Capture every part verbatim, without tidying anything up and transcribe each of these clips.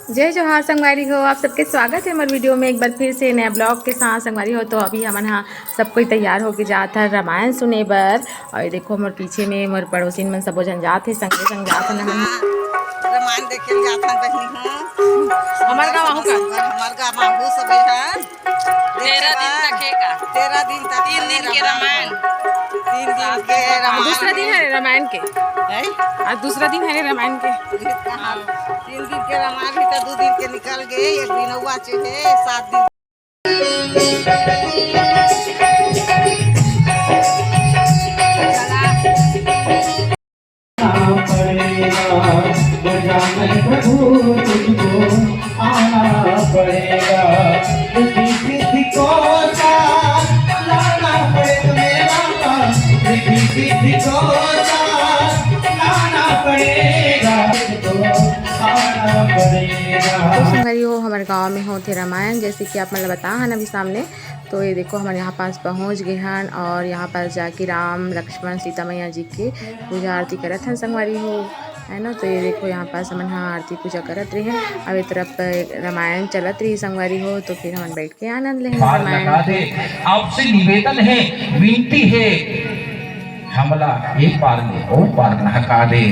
जय जोहार संगवारी हो, आप सबके स्वागत है हमर वीडियो में एक बार फिर से नया ब्लॉग के साथ। संगवारी हो, तो अभी हमन हा सब कोई तैयार होके जात हन रामायण सुने बर। और ये देखो, मोर पीछे में मोर पड़ोसिन मन सबो झन जात हे, संगे संग जात हन हमन। रामायण देखे ल जात हन बहिनी हो। हमर गाँव आहू का? हमर गाँव आहू सबे ह। तेरह दिन तक हे का? तेरह दिन तक तीन दिन के रामायण। तीन दिन के रामायण। दूसरा दिन है रामायण के। हैं? आज दूसरा दिन है रामायण के। हाँ। तीन दिन के रामायण भी तो दो दिन के निकल गए, एक दिन हुआ चे है, सात दिन। पड़ेगा, वो जाने प्रभु तुझको आना पड़ेगा। रिद्धि सिद्धि को साथ लाना पड़ेगा मेरा, रिद्धि सिद्धि को साथ लाना पड़ेगा, तुझको आना पड़ेगा। तो संगवारी हो, हमर गांव में होथे रामायण, जैसे कि आप मन ल बता हन अभी सामने। तो ये देखो, हमन यहाँ पास पहुँच गए हन और यहाँ पास जाके राम, लक्ष्मण, सीता मैया जी के पूजा आरती करत हन संगवारी हो, है ना। तो ये देखो, यहाँ पास हमन ह आरती पूजा करत रहे हन। अब ये तरफ रामायण चलत रही संगवारी हो, तो फिर हमन बैठ के आनंद लेहन पार रामायण लगा के। दे, आपसे निवेदन है, विनती है, हमला एक पार ले, ओ पार नहका दे।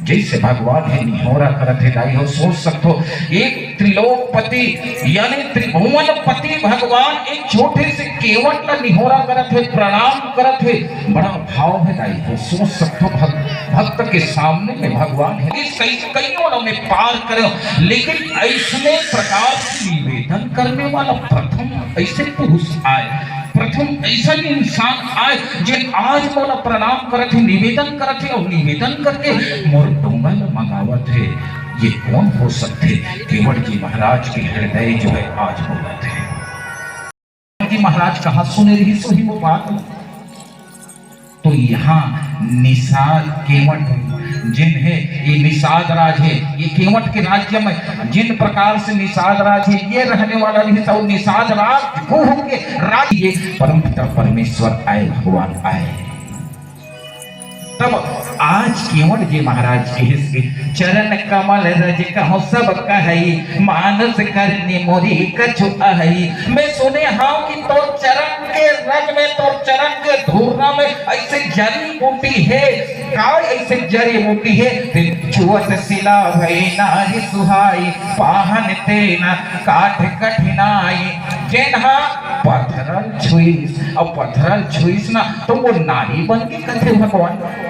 जैसे भगवान हे निहोरा करत हे, दाई हो, सोच सकथो, एक त्रिलोकपति यानी त्रिभुवनपति भगवान एक छोटे से केवट ला निहोरा करत हे, प्रणाम करत हे। बड़ा भाव हे, दाई हो, सोच सकथो, भक्त, भक्त के सामने में भगवान हे। ये कई, कईयों ला मैं पार करो, लेकिन ऐसने प्रकार से निवेदन करने वाला प्रथम ऐसे पुरुष आए, प्रथम ऐसा इंसान आए, जे आज मोला प्रणाम करत हे, निवेदन करत हे और निवेदन करके मोर डोंगा ल मंगावत हे। ये कौन हो सकथे? केवट जी महाराज के हृदय जो है आज बोलत हे। जी महाराज कहाँ सुने रहिस होही वो बात? तो यहाँ निषाद केवट जिन हे, ये निषाद राज हे, ये केवट के राज्य में जिन प्रकार से निषाद राज हे, ये रहने वाला रहिस, और निषाद राज को होके राज, ये परम पिता परमेश्वर आए, भगवान आए। तब आज केवट जी महाराज कहिस कि चरण कमल रज कहूँ सब कहई, मानस करनी मोरी कछु अहई। मैं सुने हँव कि तोर चरण के रज में, तोर चरण के धूरा में ऐसे जड़ी बूटी हे, काय ऐसे जड़ी बूटी हे? ते छुअत सिला भई नारी सुहाई, पाहन ते न काठ कठिनाई। जेन हा पथरल छुईस, अब पथरल छुईस ना, तो वो नारी बन के कथे भगवान।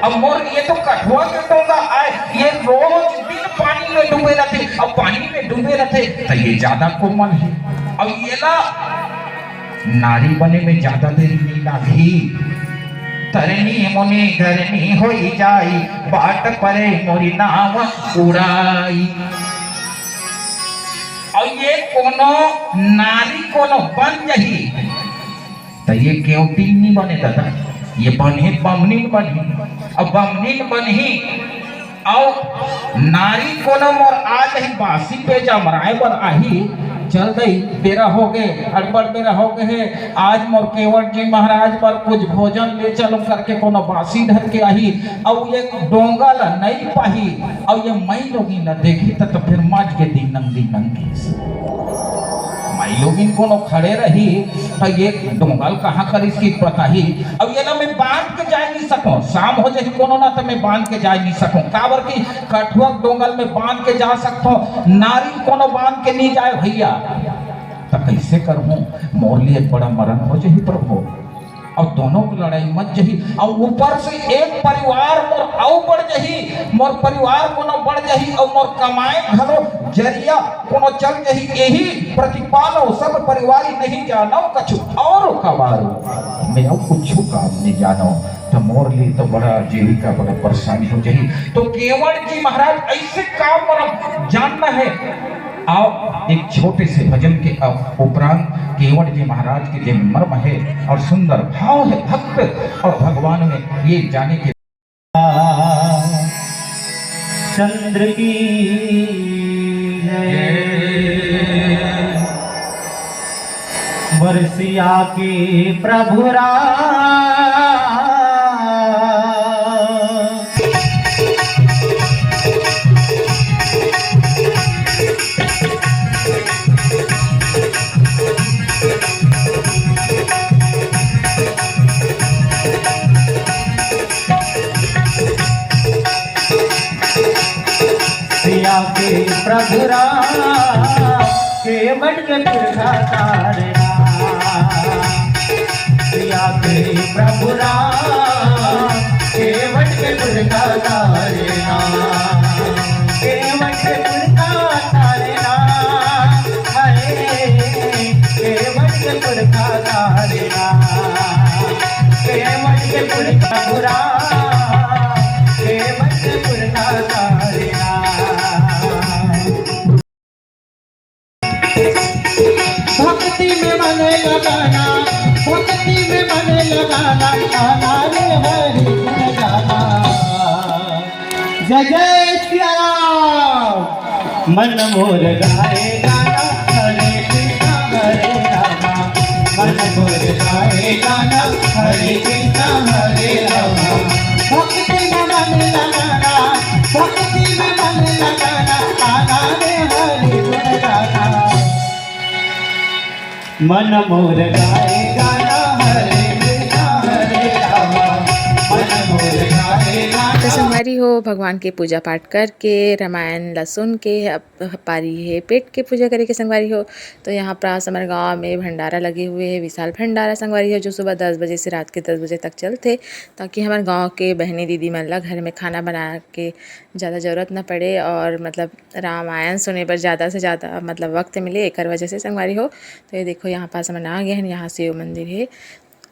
अब मोर ये तो कठुआ के डोंगा आए, ये रोज दिन पानी में डूबे रहथे, अब पानी में डूबे रहथे, तो ये ज्यादा कोमल हे। अब ये ला नारी बने में ज्यादा देरी नहीं लागी। तरनी मुनि धरनी होई जाई, बाट परे मोरी नाव उड़ाई। और ये कोनो नारी कोनो बन जही, त ये केवटी नहीं बने दादा, ये बनही बमनीन बनही। अब बमनीन बनही, अउ नारी कोनो मोर आज ही बासी पेज अमराए बर आही, चल दई, बेरा हो गे, अड़बड़ बेरा हो गे हे, आज मोर केवट जी महाराज बर कुछ भोजन ले चलो करके कोनो बासी धर के आही, अउ ये डोंगा ल नई पाही, अउ ये मई लोगिन ल देखी त, त फिर मच के दीनंग दीनंग कहिस। मई लोगिन कोनो खड़े रही, त ये डोंगा ल कहाँ करिस कि बताही, अउ ये ना मैं बांध के जाए नहीं सकूं, शाम हो जाही कोनो ना, त मैं बांध के जाए नहीं सकूं। काबर कि कठुआ डोंगा ल मैं बांध के जा सकथों, नारी कोनो बांध के नहीं जाए भैया। त कैसे करहूं? मोर लिए बड़ा मरण हो जाही प्रभु। अउ दोनों के लड़ाई मच जाही, अउ ऊपर से एक परिवार मोर अउ बढ़ जाही, मोर परिवार कोनो बढ़ जाही, अउ मोर कमाए घलो जरिया कोनो चल जाही। यही प्रतिपालो सब परिवारी नहीं जानो कछु और कबारो, मैं अउ कुछ काम नहीं जानो। त मोर लिए तो बड़ा जीविका बड़ा परेशानी हो जाही। तो केवट जी महाराज ऐसे काम मतलब जानना है। आओ, एक छोटे से भजन के अ-, उपरांत केवट जी महाराज के जे मर्म है और सुंदर भाव है भक्त और भगवान में, ये जाने के। चंद्र की जय, बरसिया के प्रभु राम। सिया के प्रभु राम, केवट के पुरखा तारे राम। सिया के प्रभु राम, केवट के पुरखा तारे राम। केवट के पुरखा तारे राम, हरे, केवट के पुरखा तारे राम। केवट के पुरखा बुरा, केवट के पुरखा तारे राम। भक्ति में मन लगाना, भक्ति में मन लगाना, आना रे हरि गुण गाना। जय जय सिया राम। मन मोर गाए गाना, हरे कृष्णा हरे रामा। मन मोर गाए गाना, हरे कृष्णा हरे रामा। भक्ति में मन लगाना, भक्ति में मन लगाना, आना रे हरि गुण गाना। मन मोर गाए गाना, हरे कृष्णा हरे रामा। मन मोर गाए गाना। तो संगवारी हो, भगवान के पूजा पाठ करके, रामायण ला सुन के अब पारी हे पेट के पूजा करे के संगवारी हो। तो यहाँ पास हमर गाँव में भंडारा लगे हुए हे, विशाल भंडारा संगवारी हो, जो सुबह दस बजे से रात के दस बजे तक चलथे, ताकि हमर गाँव के बहनी दीदी मन ला घर में खाना बना के ज़्यादा ज़रूरत न पड़े और मतलब रामायण सुने बर ज़्यादा से ज़्यादा मतलब वक्त मिले, एकर वजह से संगवारी हो। तो ये देखो, यहाँ पास हमन आ गए हैं, यहाँ शिव मंदिर है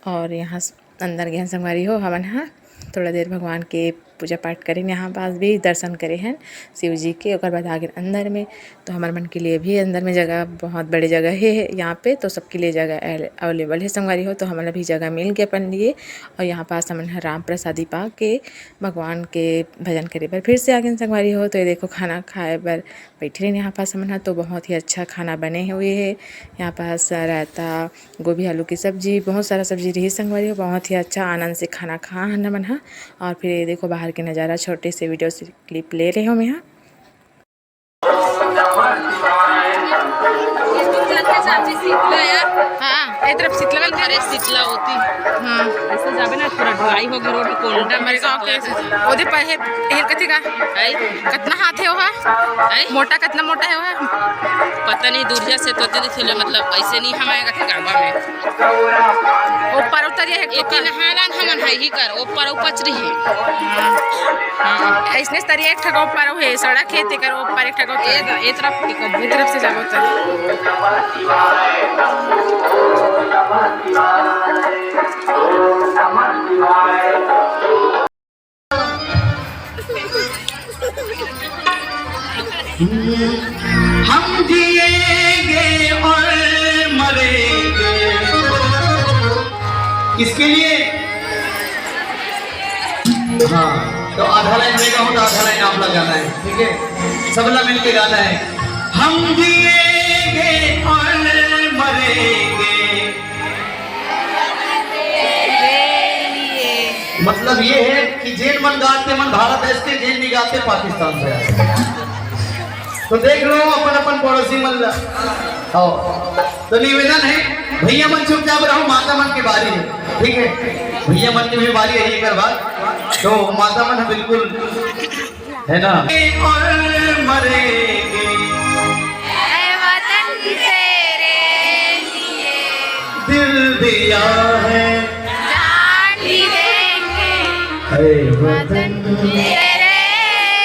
और यहाँ स-, अंदर गए हैं संगवारी हो। हमन ह थोड़ा देर भगवान के पूजा पाठ करें, यहाँ पास भी दर्शन करे हैं शिव जी के, ओकर बाद आ गए अंदर में। तो हमर मन के लिए भी अंदर में जगह, बहुत बड़े जगह है यहाँ पे, तो सबके लिए जगह अवेलेबल है संगवारी हो। तो हमन ला भी जगह मिल गए अपन लिए और यहाँ पास हमन ह राम प्रसादी पा के भगवान के भजन करे बर फिर से आ गए संगवारी हो। तो ये देखो, खाना खाए बर बैठे रहिन यहाँ पास हमन ह। तो बहुत ही अच्छा खाना बने हुए है। यहाँ पास रायता, गोभी आलू की सब्जी, बहुत सारा सब्जी रही संगवारी हो। बहुत ही अच्छा आनंद से खाना खा हन हमन ह। और फिर ये देखो, बाहर के नज़ारा, छोटे से वीडियो से क्लिप ले रहे हो मैं यहाँ। हाँ, ए तरफ शीतला, अरे शीतला होती। हाँ। ऐसे जाबे ना, पूरा ड्राई हो गया रोड, कोल्ड हमारे गाँव के। ओदे पर है, हेर कथी का? आई? कतना हाथ है ओहा? आई? मोटा, कतना मोटा है ओहा? पता नहीं, दूरिया से तो दे दिखले, मतलब ऐसे नहीं हम आएगा गाँव में। ऊपर उतरिया है, एती नहालन हमन है ही कर, ऊपर उपच रही। हाँ। ऐसने तरिया एक ठका ऊपर हे, सड़क है, तेकर ऊपर एक ठका उतर। ए, ए तरफ, ए तरफ से जाबो त। हम जिएंगे और मरेंगे। किसके लिए? हाँ, तो आधा लाइन मैं गाऊं तो आधा लाइन आप लोग गाना है, ठीक है? सबला मिलके गाना है। हम जिएंगे और मरेंगे। मतलब ये है कि जेन मन गाते मन भारत देश के, जेन नहीं गाते पाकिस्तान से। तो देख रहे हो अपन अपन पड़ोसी मन ला। आओ। तो निवेदन है, भैया मन चुपचाप रहो, माता मन की बारी है, ठीक है? भैया मन की भी बारी है, एक बार। तो माता मन बिल्कुल है ना? और मरेंगे। ऐ वतन तेरे लिए दिल दिया है। जान भी देंगे। ऐ वतन। तेरे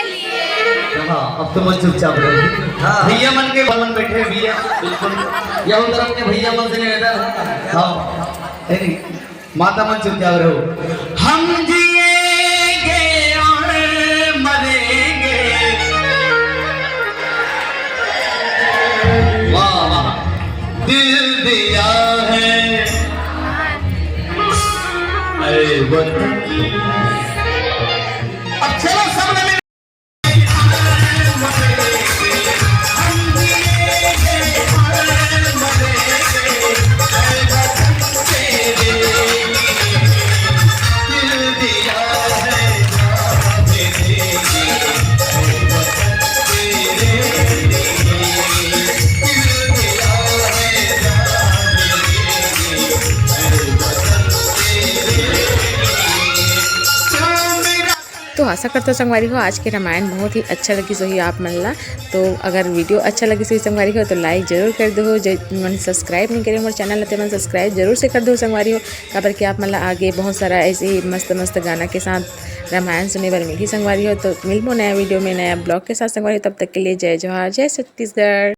लिए। हाँ, अब तो मन चुपचाप रहो। हाँ। भैया मन के मन बैठे हैं भैया, बिल्कुल। यह उधर अपने भैया मन से निवेदन है। हाँ, है नहीं? माता मन चुपचाप रहो। हम जिएंगे और मरेंगे। वाह, वाह। दिल दिया है। अरे वतन। अब चलो सब ने मिल- तो आशा करत हों संगवारी हो, आज के रामायण बहुत ही अच्छा लगिस होही आप मन ला। तो अगर video अच्छा लगिस होही संगवारी हो, तो like जरूर कर दो। जे मन subscribe नहीं करे मोर channel ला, ते मन subscribe जरूर से कर दो संगवारी हो, काबर कि आप मन ला आगे बहुत सारा ऐसे ही मस्त मस्त गाना के साथ रामायण सुने बर मिलही संगवारी हो। तो मिलबो नया video में, नया vlog के साथ संगवारी हो। तब तक के लिए जय जोहार, जय छत्तीसगढ़।